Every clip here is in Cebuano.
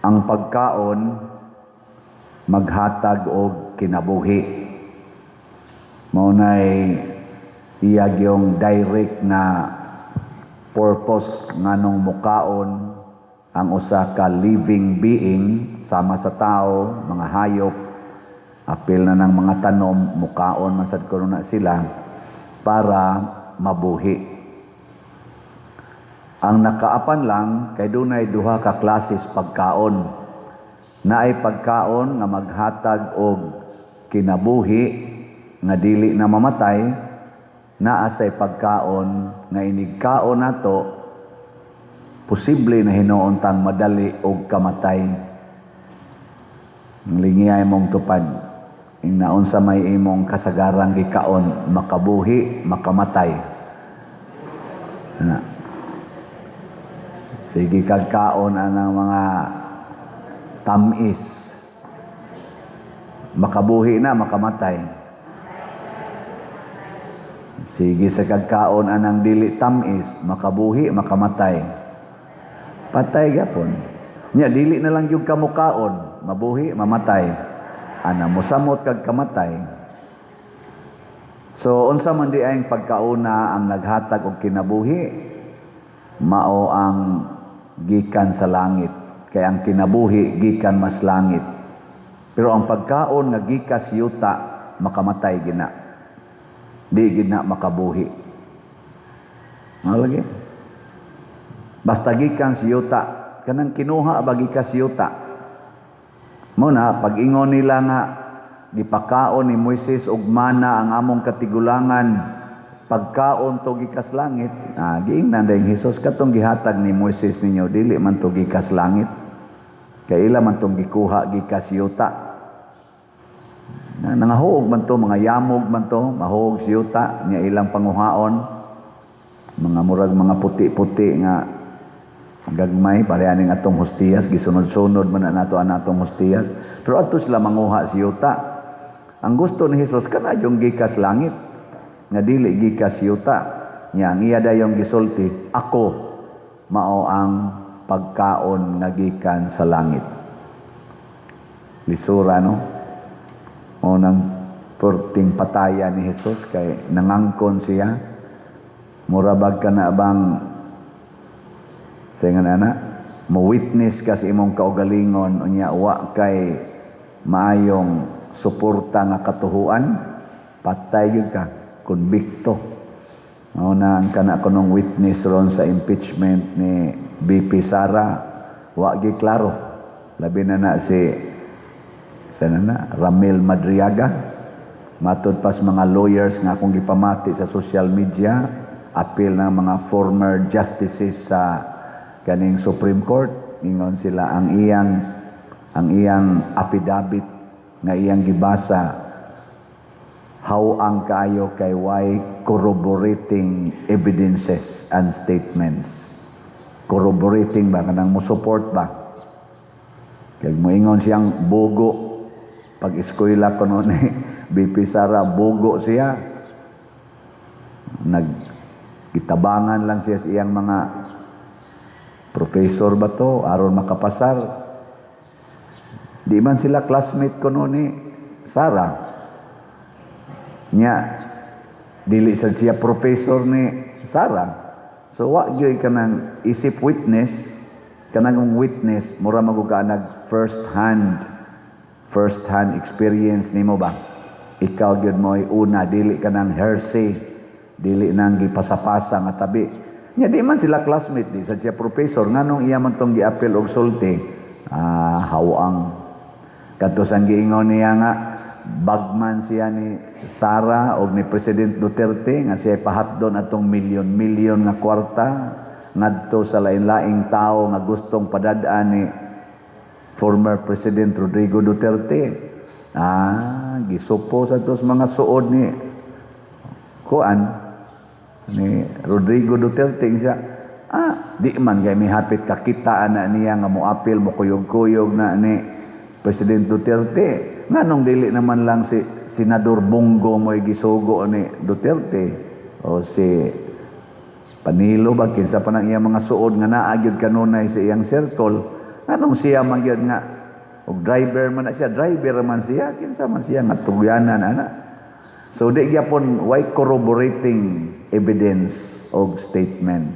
Ang pagkaon maghatag og kinabuhi. Mao nay iya gyung direct na purpose nganong mukaon ang usa ka living being sama sa tao, mga hayop, apil na ng mga tanom, mukaon man sad kuno na sila para mabuhi. Ang nakaapan lang kay dunay duha ka klases pagkaon. Naay pagkaon nga maghatag og kinabuhi nga dili na mamatay, naa say pagkaon nga inigkaon nato posible na hinuon tang madali og kamatay. Lingiay mong tupad. Ing naunsa may imong kasagarang gikaon, makabuhi, makamatay. Na. Sige kag kaon anang mga tamis. Makabuhi na, makamatay. Sige sa kagkaon anang dili tamis, makabuhi, makamatay. Patay gapon. Nya dili na lang yung kamukaon, mabuhi, mamatay. Ana mosamot kag kamatay. So unsa man di ang pagkauna ang naghatag og kinabuhi, mao ang gikan sa langit. Kay ang kinabuhi gikan mas langit. Pero ang pagkaon nga gikas yuta, makamatay gina. Di gina makabuhi. Mao lagi. Basta gikan sa yuta, kanang kinuha ba gikas yuta. Mao na pag-ingon nila nga gipakaon ni Moises og mana ang among katigulangan, pagkaon to gikas langit, giingnan dayon Jesus, katong gihatag ni Moises ninyo dili man to gikas langit. Kay ila man tong gikuha gikas yuta. Na, nangahuog man to, mga yamog man to, mahuog sa yuta, nya ilang panguhaon. Mga murag mga puti-puti nga gagmay, pareha ning atong hostiyas, gisunod-sunod man na nato ang atong hostiyas. Pero adto sila manguha sa yuta. Ang gusto ni Jesus kana yung gikas langit, nga dili gikas yuta. Nya ang iya dayong gisulti, "Ako mao ang pagkaon nga gikan sa langit." Lisura, no? O nang perting pataya ni Jesus kay nangangkon siya. Mura bag ka na bang sa ingon ana, mo witness ka sa imong kaugalingon, unya wa kay maayong suporta nga katuhuan, patay gyud ka, konbikto. Mao na ang kana kunong witness ron sa impeachment ni VP Sara, wa gi klaro. Labi na na si sana na Ramil Madriaga. Matud pas mga lawyers nga akong gipamati sa social media, apil ng mga former justices sa kaning Supreme Court, ingon sila ang iyang affidavit nga iyang gibasa how ang kaayo kay way corroborating evidences and statements. Corroborating ba, kanang mo support ba? Kay moingon siyang bugo, pag eskwela ko ni VP Sara, bugo siya, nag gitabangan lang siya sa iyang mga professor ba to aron makapasar. Di man sila classmate ko ni Sara. Nya dili sad siya professor ni Sara. So wa gyud kanang isip witness, kanang witness mura magud ka nag first hand experience nimo ba? Ikaw gyud mo'y una, dili ka nang hearsay, dili nang gipasapasa nga tabi. Nya di man sila classmate, di sad siya professor, nganong iya man tong giapil og sulti? Hawang. Kadto sang giingon niya nga bagman siya ni Sara og ni President Duterte nga siya pahatdon atong milyon-milyon nga kwarta ngadto sa lain-laing tao nga gustong padad-an ni former President Rodrigo Duterte. Gisupo sa tos mga suod ni kuan ni Rodrigo Duterte siya. Di man kay mihapit kakita ana niya nga moapil, mokuyog-kuyog na ni President Duterte. Nganong dili naman lang si Senador Bong Go mo'y gisugo ni Duterte o si Panelo ba, kinsa pa nang iyang mga suod nga naa gyud kanunay sa iyang circle. Anong siya man gyud nga og driver man na siya, driver man siya, kinsa man siya nga tugyanan ana? So di gyapon way corroborating evidence og statement.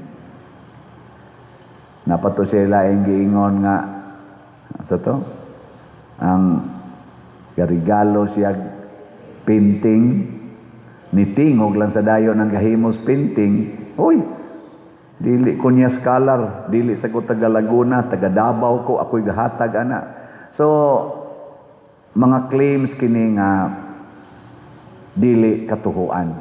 Napato siya laing giingon nga sa to ang garigalo siya painting, nitingog lang sa dayon ang gahimos painting. "Uy, dili ko niya scholar, dili sa ko taga Laguna, taga Davao ko, ako'y gahatag ana." So mga claims kini nga dili katuhuan.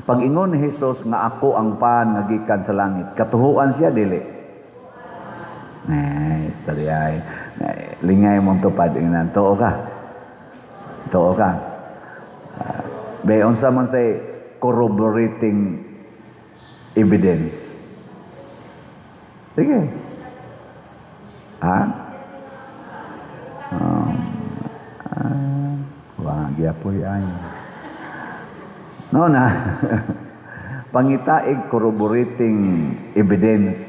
Pag ingon ni Jesus nga "Ako ang pan nga gikan sa langit," katuhuan siya, dili? Eh, istorya ay. Lingay mong tupad ingnan. Tuo ka. Tuo ka. Be, unsa man say corroborating evidence? Sige. Ha? Wa gyapoy ay. No na. Pangitaig corroborating evidence.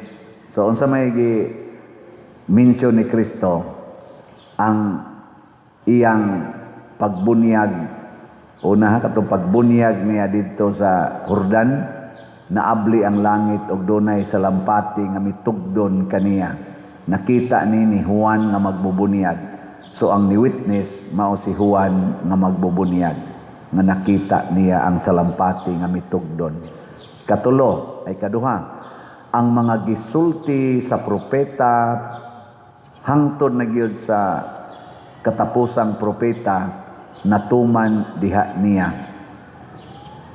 So unsa may gi mention ni Kristo? Ang iyang pagbunyag una, katong pagbunyak niya didto sa Jordan, naabli ang langit og dunay salampati nga mitugdon kaniya. Nakita ni Juan nga magbubunyag. So ang ni witness mao si Juan nga magbubunyag nga nakita niya ang salampati nga mitugdon. Katulo ay kaduha, ang mga gisulti sa propeta hangtod na gyud sa katapusang propeta natuman diha niya,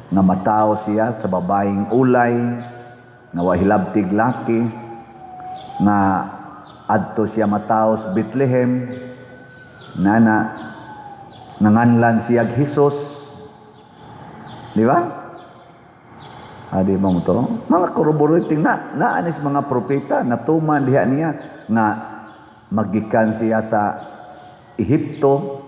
nga matawo siya sa babayeng ulay nga wa hilabtig laki, nga adto siya matawo sa Bethlehem, nana nanganlan siya Jesus, di ba? Adi ba mo to? Mga corroborating na naanis mga propeta natuman diha niya, nga magikan siya sa Ehipto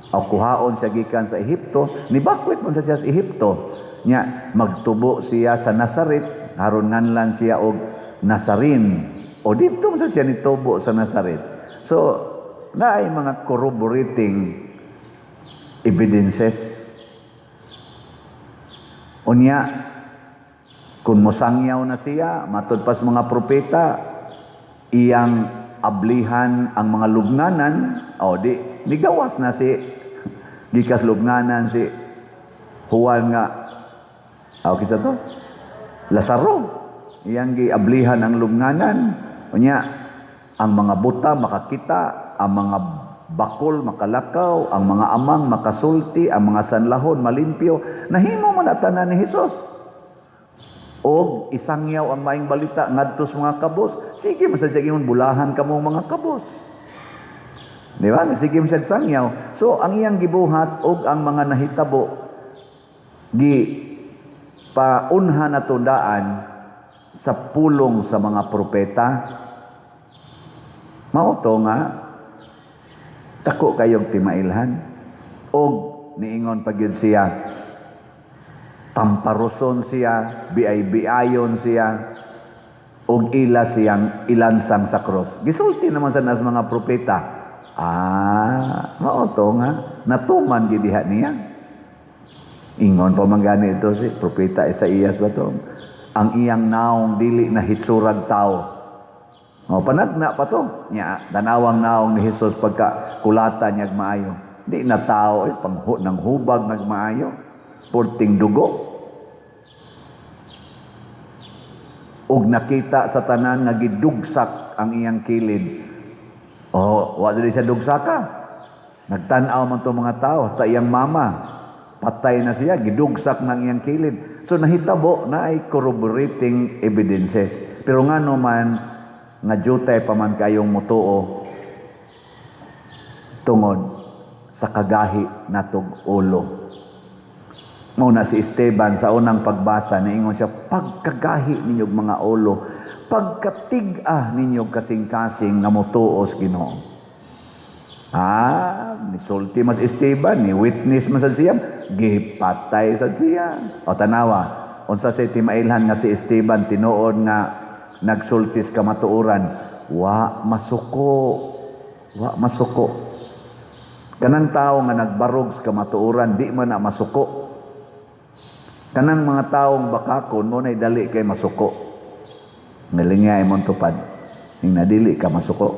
o kuhaon siya gikan sa Ehipto, nibakwit man siya sa Ehipto nya, magtubo siya sa Nazaret aron nganlan siya og Nazarin, o didto man siya nitubo sa Nazaret. So naay mga corroborating evidences. Unya kung mosangyaw na siya, matud pas mga propeta, iyang ablihan ang mga lubnganan, o di nigawas na si gikas lubnganan si Juan nga o kinsa to, Lazaro, iyang giablihan ang lubnganan. Unya ang mga buta makakita, ang mga bakol makalakaw, ang mga amang makasulti, ang mga sanlahon malimpyo. Nahimo man na tanan ni Hesus. Og isangyaw ang maayong balita ngadto sa mga kabos. Sige man sa siya ingon, "Bulahan kamo mga kabos." Di ba? Sige man siya sangyaw. So ang iyang gibuhat og ang mga nahitabo gi paunhan na tundaan sa pulong sa mga propeta. Mao to nga dako kayong timailhan. Og niingon pa gyud siya, tamparuson siya, biay-biayon siya, og ila siyang ilansang sa cross. Gisulti naman sa nas mga propeta. Ah, mao to nga natuman gid diha niya. Ingon pa man gani ito si propeta Isaías ba to? Ang iyang naong dili na hitsurag tao. O, panagna pa to. Nya, tanawang naong ni Jesus pagka kulata niya maayo. Di na tao, eh, panghu, nang hubag nagmaayo. Purting dugo. Og nakita sa tanan nga gidugsak ang iyang kilid. Oh, wa dili siya dugsaka. Nagtan-aw man to mga tao hasta iyang mama. Patay na siya, gidugsak ng iyang kilid. So nahitabo na ay corroborating evidences. Pero ngano man nga jutay pa man kayong mutuo? Tungod sa kagahi natog ulo. Mao na si Esteban sa unang pagbasa, niingon siya, "Pagkagahi ninyog mga ulo, pagkatig-a ninyog kasing-kasing nga motuos Ginoo." Ah, nisulti mas Esteban, ni witness man sad siya, gipatay sad siya. O tanawa, unsa say timailhan nga si Esteban tinuod nga nagsultis kamatuoran? Wa masuko. Wa masuko. Kanang tao nga nagbarog sa kamatuoran, di man na masuko. Kanang mga taong bakakon mo nay dali kay masuko. Ngalingya imong tupad. Ning nadili ka masuko.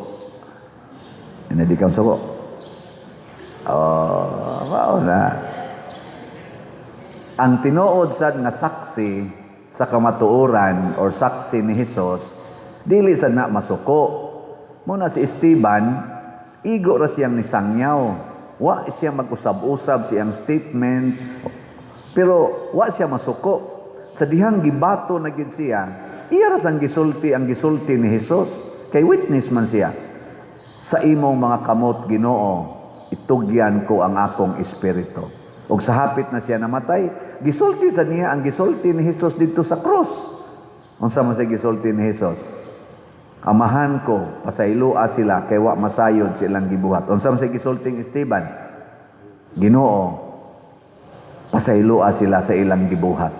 Ning di ka masuko. Oh, mao na. Ang tinuod sad nga saksi sa kamatuoran or saksi ni Hesus, dili sad na masuko. Muna si Esteban, igo ra siyang nisangyaw. Wa siya mag-usab-usab siyang statement, pero wa siya masuko. Sa dihang gibato na gid siya, iya ra sang gisulti ang gisulti ni Hesus, kay witness man siya. "Sa imong mga kamot, Ginoo, itugyan ko ang akong espiritu." Og sa hapit na siya namatay, gisulti sa niya ang gisulti ni Hesus didto sa krus. Unsa man siya gisulti ni Hesus? "Amahan ko, pasayloa sila kay wa masayod silang gibuhat." Unsa man siya gisulti ni Esteban? "Ginoo, pasayloa sila sa ilang gibuhat."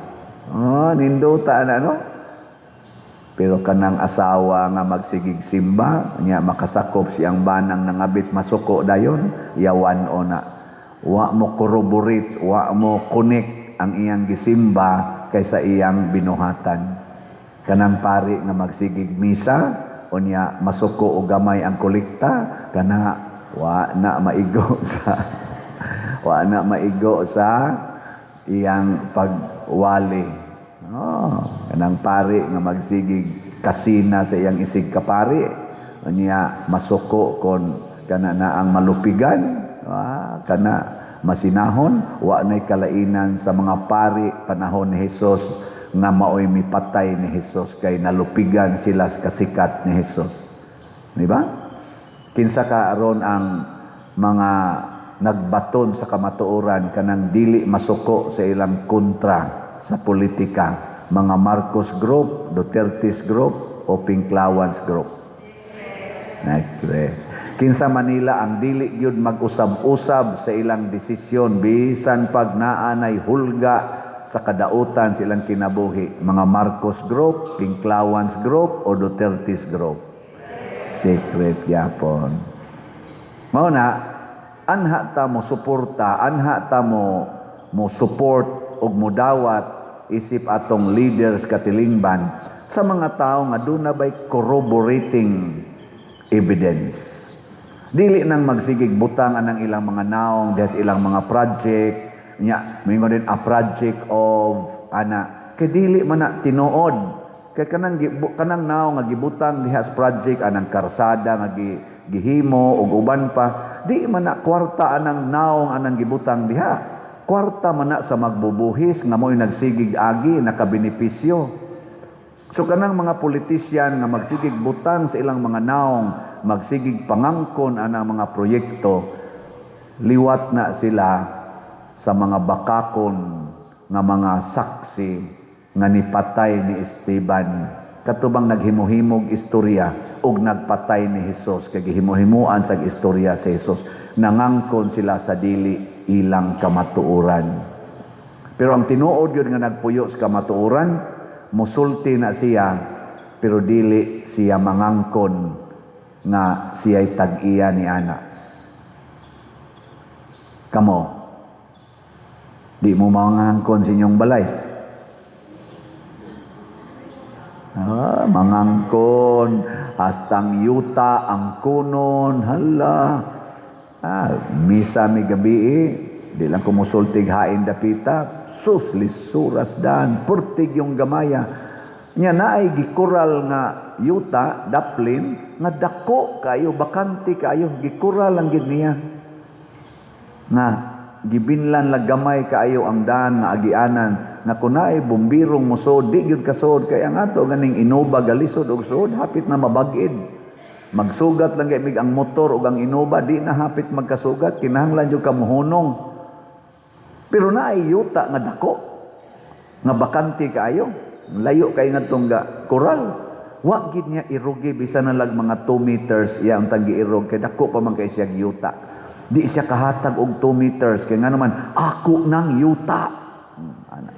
Oh, nindota na, no? Pero kanang asawa nga magsigig simba, nya makasakop siyang banang nangabit, masuko dayon, yawan o na. Wa mo corroborate, wa mo connect ang iyang gisimba kaysa iyang binuhatan. Kanang pari nga magsigig misa, unya masuko og gamay ang kolekta, kana wa na maigo sa iyang pagwali. Oh, kanang pari nga magsigig kasina sa iyang isig kapari, unya masuko kon kana na ang malupigan, kana masinahon, wa nay kalainan sa mga pari panahon ni Hesus nga maoy mipatay ni Hesus kay nalupigan sila sa kasikat ni Hesus. Di ba? Kinsa ka aron ang mga nagbaton sa kamatuoran, kanang dili masuko sa ilang kontra sa politika, mga Marcos Group, Duterte's Group o Pinklawans Group? Next. Kinsa Manila ang dili gyud mag-usab-usab sa ilang desisyon bisan pag naa nay hulga sa kadautan sa ilang kinabuhi, mga Marcos Group, Pinklawans Group o Duterte's Group? Secret yapon. Mao na anha ta mo suporta, anha ta mo mo support og modawat isip atong leaders katilingban sa mga tao nga duna bay corroborating evidence. Dili nang magsigig butang anang ilang mga naong diha sa ilang mga project, nya moingon din a project of ana, kay dili man na tinuod, kay kanang naong nga gibutang diha sa project anang karsada nga gihimo ug uban pa, di man na kwarta anang naong anang gibutang diha. Kwarta man na sa magbubuhis nga mo'y nagsigig agi nakabenepisyo. So kanang mga politisyan nga magsigig butang sa ilang mga naong, magsigig pangangkon anang mga proyekto, liwat na sila sa mga bakakon nga mga saksi nga nipatay ni Esteban. Katubang naghimo-himog istorya ug nagpatay ni Hesus, kay gihimo-himuan sa istorya sa Hesus, nangangkon sila sa dili ilang kamatuoran. Pero ang tinuod yun nga nagpuyo sa kamatuoran, musulti na siya, pero dili siya mangangkon nga siya'y tag-iya ni ana. Kamo, di mo mangangkon sa inyong balay. Ah, mangangkon, hastang yuta ang kunon, hala. Ah, misa mi gabi eh, di lang kumusultig hain dapita, sus, lisuras dan, purtig yung gamaya. Nya naay gikural nga yuta, daplin, nga dako kayo, bakante kayo, gikural lang gid niya. Nga gibinlan lang gamay kaayo ang daan nga agianan, nga kunay bumbirong musod, di gyud kasod, kay ang ato ganing Innova galisod og sud, hapit na mabag-id. Magsugat lang kay mig ang motor ug ang Innova, di na hapit magkasugat, kinahanglan jud ka mohunong. Pero naay yuta nga dako nga bakante kaayo, layo kay ngadtong ga koral. Wa gid niya irugi bisan na lag mga 2 meters iya ang tang giirog, kay dako pa man kay siya yuta. Di siya kahatag og 2 meters kay nga naman ako nang yuta. Ana.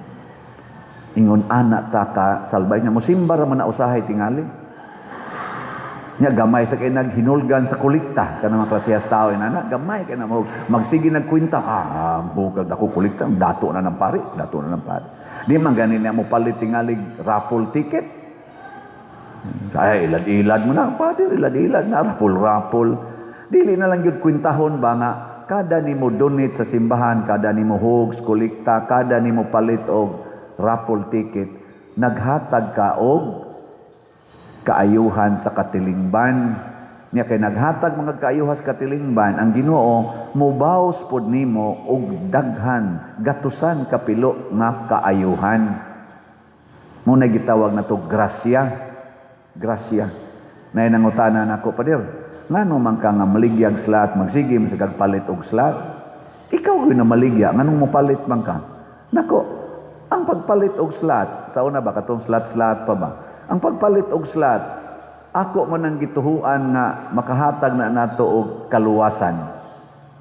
Ingon ana ta ka salbay niya, mosimba ra man na usahay tingali. Nya gamay sa kay naghinulgan sa kolekta kanang mga klasehas tao inana, gamay kay na mo magsige nagkwenta, hukag ako kolekta, dato na ng pari, dato na ng pari. Di man gani niya mo palit tingalig raffle ticket. Kaya ilad-ilad mo na, padre, ilad-ilad na, raffle-raffle. Dili na lang gyud kwentahon ba nga kada nimo donate sa simbahan, kada nimo hugs, kolekta, kada nimo palit og raffle ticket, naghatag ka og kaayuhan sa katilingban. Nya kay naghatag mga kaayuhan sa katilingban, ang Ginoo mobaws pod nimo og daghan, gatusan kapilo nga kaayuhan. Mo na gitawag nato grasya. Grasya. Nay nangutana nako, "Pader, ngano man ka nga maligyag slot, magsige man sa kag palit og slot? Ikaw gyud na maligya, nganong mopalit man ka?" Nako, ang pagpalit og slot, sa una ba katong slot-slot pa ba? Ang pagpalit og slot, ako man ang gituhuan nga makahatag na nato og kaluwasan.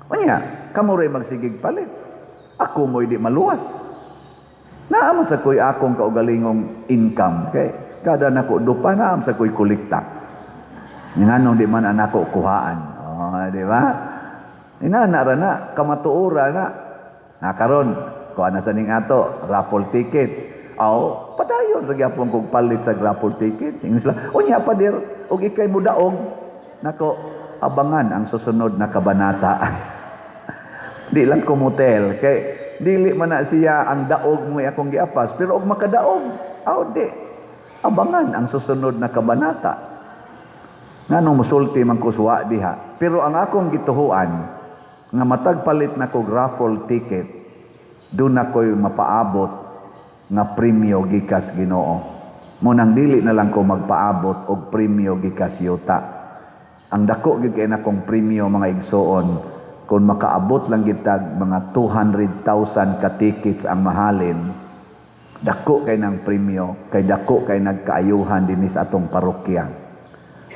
Unya, kamo ray magsigig palit. Ako mo'y di maluwas. Naa man sa ko'y akong kaugalingong income. Kay kada nako dupa, naa man sa ko'y kolekta. Nganong di man anako kuhaan? Oh, di ba? Inana ra na, kamatuora na. Na karon, kuha na sa ning ato, raffle tickets. Aw, padayon ra gyapon kog palit sa raffle tickets. Ingon sila, "Unya pader, og ikay mudaog." Nako, abangan ang susunod na kabanata. Di lang ko motel kay dili man na siya ang daog mo akong giapas, pero og makadaog, aw di. Abangan ang susunod na kabanata. Nganong musulti man ko suwa diha. Pero ang akong gituhuan nga matag palit na kog raffle ticket, doon ako'y mapaabot nga premyo gikas Ginoo. Mo nang dili na lang ko magpaabot og premyo gikas yuta. Ang dako gyud kay nakong premyo, mga igsoon, kung makaabot lang gitag mga 200,000 ka tickets ang mahalin, dako kay ng premyo, kay dako kay nagkaayuhan dinhi sa atong parokya.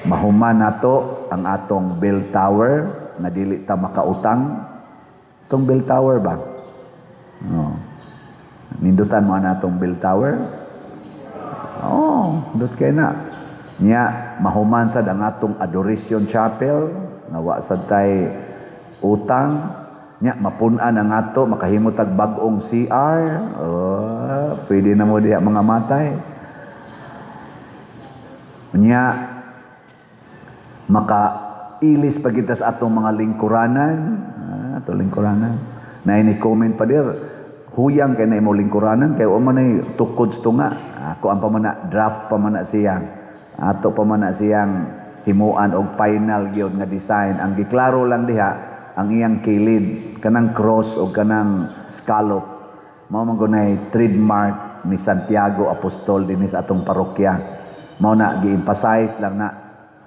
Mahuman nato ang atong bell tower nga dili ta makautang. Itong bell tower ba? No. Nindutan mo na atong bell tower? Oh, nindot kay na. Nya mahuman sad ang atong Adoration Chapel nga wa sad tay utang. Nya mapun-an ang ato, makahimo tag bag-ong CR. Oh, pwede na mo diha mga matay. Nya maka ilis pa kita sa atong mga lingkuranan. Ah, ato lingkuranan. Na ini comment pa dir, huyang kay na imo lingkuranan kay wa man nay tukod sa tunga. Ako ang pamana, draft pa man na siya. Ato pa man na siyang himuan og final gyud nga design. Ang giklaro lang diha ang iyang kilid, kanang cross o kanang scallop. Mao man gunay trademark ni Santiago Apostol dinhi sa atong parokya. Mao na gi-emphasize lang na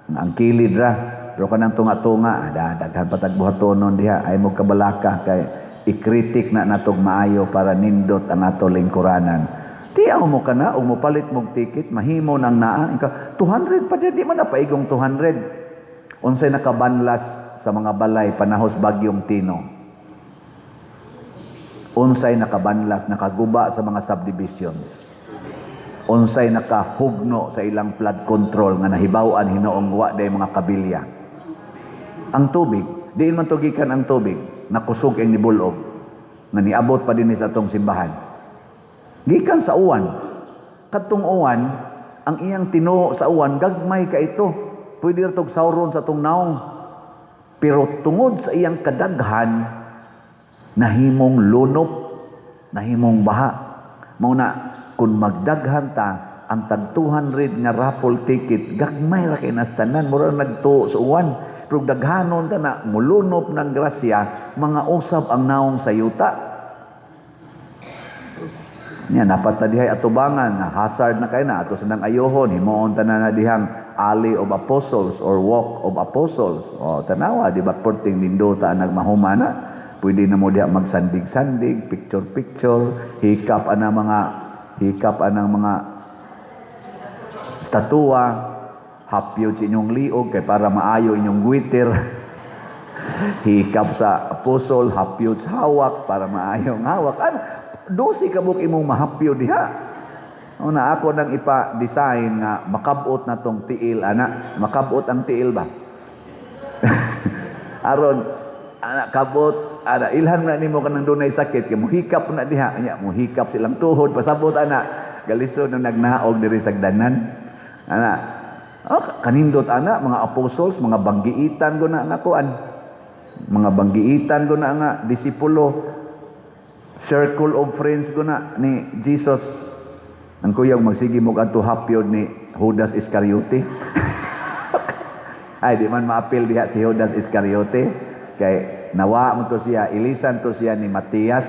ang kilid ra, pero kanang tunga-tunga da, daghan pa tag buhatonon diha, ay mo kabalaka kay i-critic na natog maayo para nindot ang ato lingkuranan. Tiyaw mo ka na, o mopalit mong ticket, mahimo nang naa. Ika, 200 pa di man na paigong 200. Unsay nakabanlas sa mga balay panahos bagyong Tino? Unsay nakabanlas, nakaguba sa mga subdivisions? Unsay nakahugno sa ilang flood control nga nahibaw-an hinoong wa day mga kabilya? Ang tubig, diin man to gikan ang tubig, nakusog ang nibulog, nga niabot pa din sa atong simbahan? Gikan sa uwan. Kadtong uwan, ang iyang tinuo sa uwan, gagmay ka ito. Pwede ra tog sawron sa atong naong. Pero tungod sa iyang kadaghan, nahimong lunop, nahimong baha. Mao na, kung magdaghan ta, ang tag 200 nga raffle ticket, gagmay ra kay nastanan, mura nagtuo sa uwan. Pero daghanon ta na, mulunop ng grasya, mga usab ang naong sa yuta. Nya dapat na dihay atubangan nga hazard na kay na ato sa nang ayohon, himuon tanan na dihang Alley of Apostles or Walk of Apostles. O tanawa, di ba perting nindota nagmahuma na. Pwede na mo diha magsandig-sandig, picture-picture, hikap anang mga statua, hapyo sa inyong liog kay para maayo inyong gwiter. Hikap sa apostol, hapyo sa hawak para maayo ang hawak. Ano? Dosi ka buok imong mahapyo diha. Una ako nang ipa-design nga makabot na tong tiil ana, makabot ang tiil ba? Aron ana kabot ana, ilhan na nimo kanang dunay sakit kay muhikap na diha nya, muhikap silang tuhod pasabot ana, galisod nang nagnaog diri sa danan ana. Oh, kanindot ana mga apostles, mga banggiitan ko na nga kuan, mga banggiitan ko na nga disipulo, circle of friends ko na ni Jesus. Ang kuyog magsige mo kadto hapyod ni Judas Iscariote. Ay, di man maapil diha si Judas Iscariote kay nawa mo to siya, ilisan to siya ni Matias.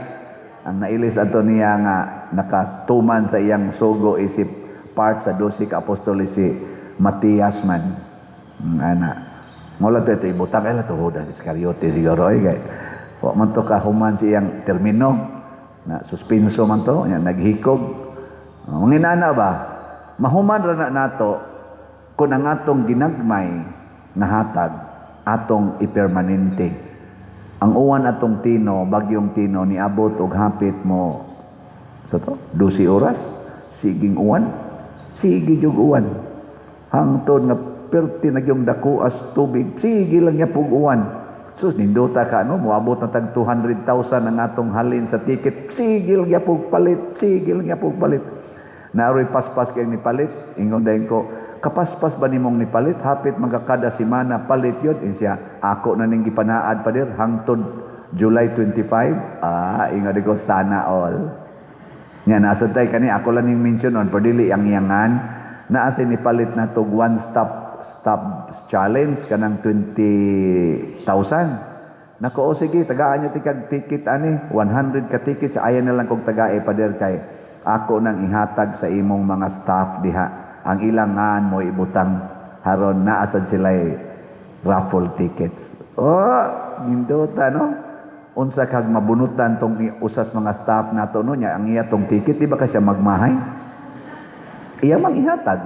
Ang nailis ato niya nga nakatuman sa iyang sugo isip part sa 12 ka apostoles si Matias man. Ana. Mola to ito ibutang ay to Judas Iscariote siguro ay kay wa man to kahuman sa iyang termino na suspenso man to nya naghikog. Oh, manginana ba? Mahuman ra na nato kung ang atong ginagmay nga hatag atong ipermanente. Ang uwan atong Tino, bagyong Tino, niabot og hapit mo sa to 12 oras, siging uwan, sige jug uwan. Hangtod nga perti na gyung dako as tubig, sige lang niya pug uwan. Sus, nindota ka no, moabot na tag 200,000 ang atong halin sa ticket, sige lang niya pug palit, sige lang niya pug palit. Naaroy paspas kay ni palit, ingon dayon ko, "Kapaspas ba nimong nipalit? Hapit magkakada semana palit yun." In siya, "Ako na ning gipanaad, pader, hangtod July 25." Ah, ingon ko, "Sana all." Nga nasa tay kani ako lang ning mention on pero dili ang iyangan. Naa say nipalit na tog one stop stop challenge kanang 20,000. Nako, o sige, tagaan niyo tikag ticket ani, 100 ka ticket, sa ayan na lang kog tagae, pader, kay ako nang ihatag sa imong mga staff diha. Ang ilangan mo ibutang haron naa sad sila raffle tickets. Oh, nindota no? Unsa kag mabunutan tong usas mga staff nato no nya ang iya tong ticket, di ba kasi magmahay? Iya mang ihatag.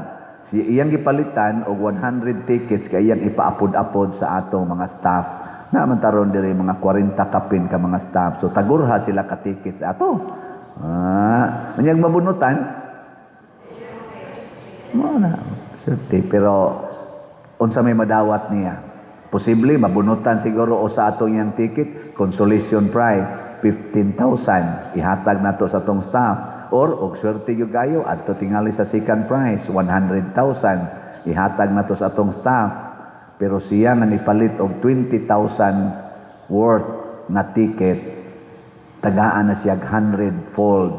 Si iyang gipalitan og 100 tickets kay iyang ipaapod-apod sa atong mga staff. Na man taron diri mga 40 kapin ka mga staff. So tagurha sila ka tickets ato. Ah, unyag mabunutan. Mo na, swerte. Pero unsa may madawat niya? Posible mabunutan siguro o sa atong iyang ticket, consolation prize 15,000 ihatag nato sa atong staff, or og swerte gyud kayo adto tingali sa second prize, 100,000 ihatag nato sa atong staff. Pero siya nga nipalit og 20,000 worth nga ticket, tagaan na siya 100 fold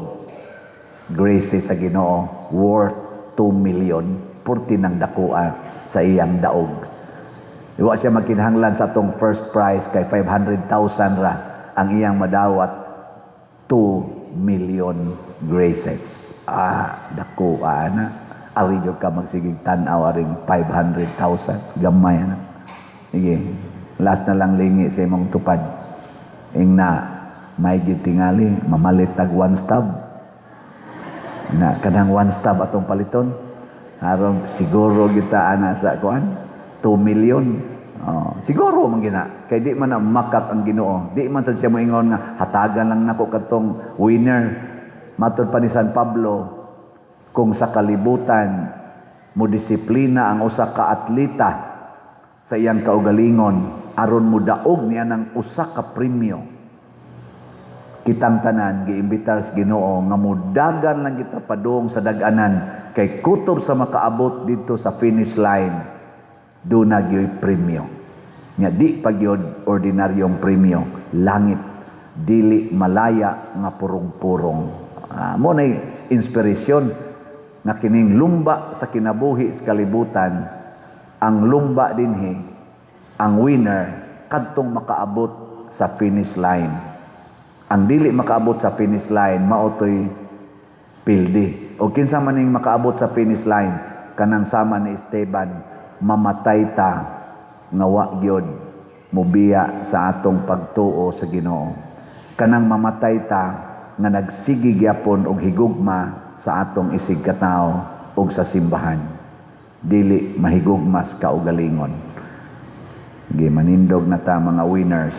graces sa Ginoo worth 2 million, purti ng dakua sa iyang daog. Iwa siya magkinahanglan sa atong first prize kay 500,000 ra ang iyang madawat, 2 million graces. Ah, dako ana. Ari jud ka magsigig tan-aw aring 500,000. Gamay na. Sige, last na lang, lingi sa imong tupad. Ing na may tingali mamalit tag one stop. Na kanang one stop atong paliton. Aron siguro kita ana sa kuan 2 million. Oh, siguro man gina kay di man na makak ang Ginoo. Di man sad siya moingon nga hatagan lang nako katong winner. Matod pa ni San Pablo, kung sa kalibutan mo disiplina ang usa ka atleta sa iyang kaugalingon aron mo daog niya ng usa ka premyo, kitang tanan giimbitar sa Ginoo nga mudagan lang kita padung sa dag-anan kay kutob sa makaabot dito sa finish line, duna gyoy premyo. Nya di pa gyud ordinaryong premyo, langit, dili malaya nga purong-purong. Ah, mo nay inspirasyon nga kining lumba sa kinabuhi sa kalibutan, ang lumba dinhi, ang winner kadtong makaabot sa finish line. Ang dili makaabot sa finish line mao toy pildi. O kinsa man ning makaabot sa finish line? Kanang sama ni Esteban, mamatay ta nga wa gyud mobiya sa atong pagtuo sa Ginoo, kanang mamatay ta nga nagsige gyapon og higugma sa atong isig katawo ug sa simbahan, dili mahigugmas kaugalingon. Sige, manindog na ta, mga winners.